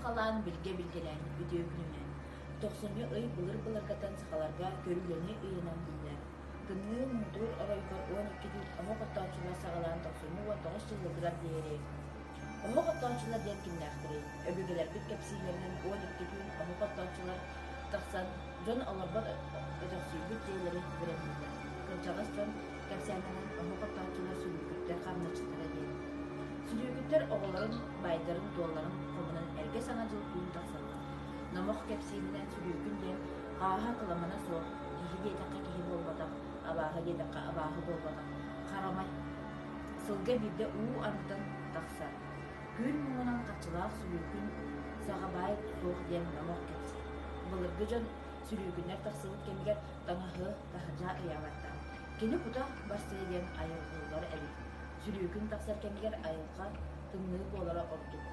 Халаан билгэ билгэлээн, үтүө күнүнэн. Тохсунньу ый былыр-былыргаттан сахаларга көрүүлэнии ыйынан биллэр. Тымныы муҥутуур оройугар 12 түүн оһох оттооччулар саҕалаан тохсунньу 19 дьыллытыгар диэри. Оһох оттооччулар диэн кимнээхтэрий? Өбүгэлэрбит кэпсииллэринэн 12 түүн оһох оттооччулар тахсан дьон олорбот өтөхсүйбүт дьиэлэрин бэлэмнииллэр. Кырдьаҕас дьон кэпсээннэринэн оһох оттооччулар сүлүүкүттэр хамначчыттара диэн. Сүлүүкүттэр оҕолорун, баайдарын-дуолларын хомунан эргэ Саҥа дьыл түүн тахсаллар. Номох кэпсииринэн сүлүүкүн диэн хааһа кыламана суох, киһи диэтэххэ киһи буолбатах, абааһы диэтэххэ абааһы буолбатах, харамай. Сылга биирдэ уу анныттан тахсар. Күн муҥунан харчылаах сүлүүкүн саҕа баай суох диэн номох кэпсиир. Былыргы дьон сүлүүкүннэр тахсыбыт кэмигэр таҥаһы, таһырдьа ыйаабаттар. Кини кута барсыа диэн айылҕыыллар эбит. Сүлүүкүн тахсар кэмигэр айылҕа тымныы буолара ордук.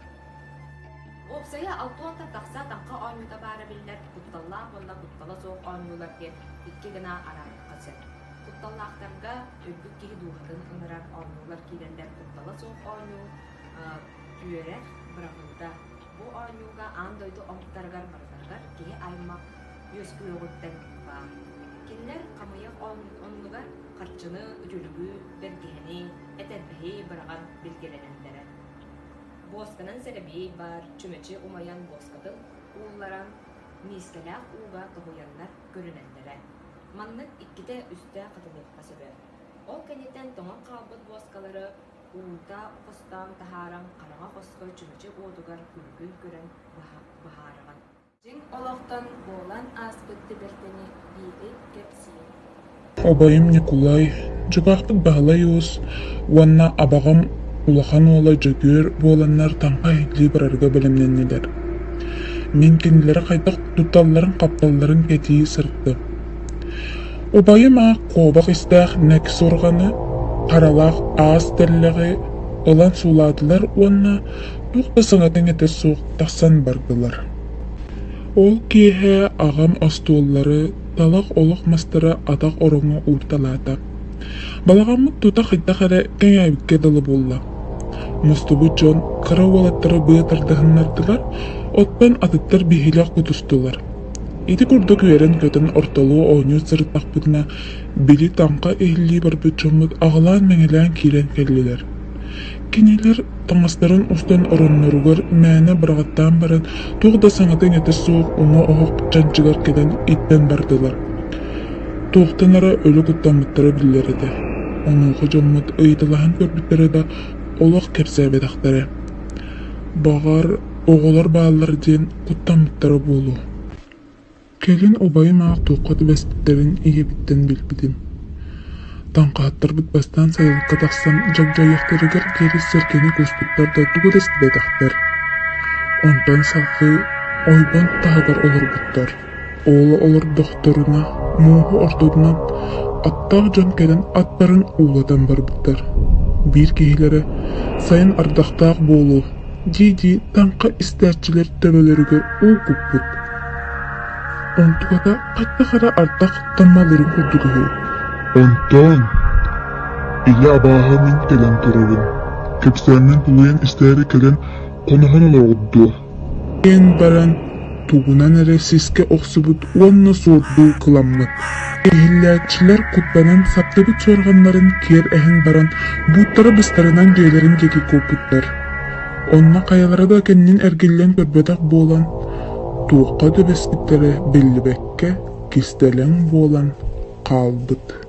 Уопсайа алтуонтан тахса таҥха оонньуута баара биллэр, кутталлаах уонна куттала суох оонньуулар диэн икки гына араарыахха сөп. Кутталлаахтарга өлбүт киһи дууһатын ыҥырар оонньуулар киирэллэр, куттала суох оонньуу түөрэх быраҕыыта. Бу оонньууга аан дойду омуктарыгар барыларыгар киһи аймах үөскүөҕүттэн баар. Кинилэр хамыйах оннугар харчыны, үтүлүгү, бэргэһэни, этэрбэһи быраҕан билгэлэнэллэрэ. Буосканан сэрэбиэй баар, чүмэчи умайан буоскатын уулларан, миискэлээх ууга тоһуйаннар көрүнэллэрэ. Маннык иккитэ-үстэ хатылыахха сөбө. Ол кэнниттэн тоҥон хаалбыт буоскалары уута хостоон таһааран хараҥа хоско чүмэчи уотугар күлүгүн көрөн быһаараҕын. Дьиҥ олохтон буолан ааспыт түбэлтэни биири кэпсиир. Убайым Ньукулай, дьукаахпыт Баһылай Уус уонна абаҕам улахан уола Дьөгүөр буоланнар таҥха иһиллии барарга бэлэмнэннилэр. Мин кинилэри хайдах тутталларын-хапталларын кэтии сырыттым. Убайым аах куобах истээх нэк суорҕаны, харалаах аас тэллэҕи ылан суулаатылар уонна туох да саҥата-иҥэтэ суох тахсан бардылар. Ол киэһэ аҕам остуоллары, талах олох мастары атах ороҥҥо уурталаата. Балаҕаммыт тута хайдах эрэ кэҥээбиккэ дылы буолла. Мустубут дьон кыра уолаттары быа тардыһыннардылар, оттон атыттар биһилэх кутустулар. Ити курдук үөрэн-көтөн ортолуу оонньуу сырыттахпытына, били таҥха иһиллии барбыт дьоммут аҕылаан-мэҥилээн киирэн кэллилэр. Кинилэр таҥастарын устан оронноругар мээнэ быраҕаттаан баран, туох да саҥата-иҥэтэ суох уҥа оһох чанчыгар кэлэн иттэн бардылар. Туохтан эрэ өлө куттаммыттара биллэр этэ. Онуоха дьоммут ыйыталаһан көрбүттэрэ да, олох кэпсээбэтэхтэрэ. Баҕар, оҕолор бааллар диэн куттаммыттара буолуо. Кэлин убайым аах туохха түбэспиттэрин ийэбиттэн билбитим. Таҥхаһыттарбыт бастаан сайылыкка тахсан дьагдьайыахтарыгар диэри сэргэни кууспуттар да тугу да истибэтэхтэр. Онтон салҕыы ойбон таһыгар олорбуттар. Ол олордохторуна мууһу ортотунан аттаах дьон кэлэн аттарын уулатан барбыттар. Биир киһилэрэ сайын ардахтаах буолуо дии-дии таҥха истээччилэр төбөлөрүгэр уу куппут. Онтуката хайдах эрэ ардах таммалыырын курдук үһү. Онтон илэ абааһы мин кэлэн турабын, кэпсээммин тулуйан истээри кэлэн хоноһон олороҕут дуо? Диэн баран тугунан эрэ сискэ охсубут уонна суордуу кыламмыт. Иһиллээччилэр куттанан саптыбыт суорҕаннарын киэр эһэн баран бууттара быстарынан дьиэлэрин диэки куоппуттар. Онно хайалара да кэннин эргиллэн көрбөтөх буолан, туохха түбэспиттэрэ биллибэккэ кистэлэҥ буолан хаалбыт.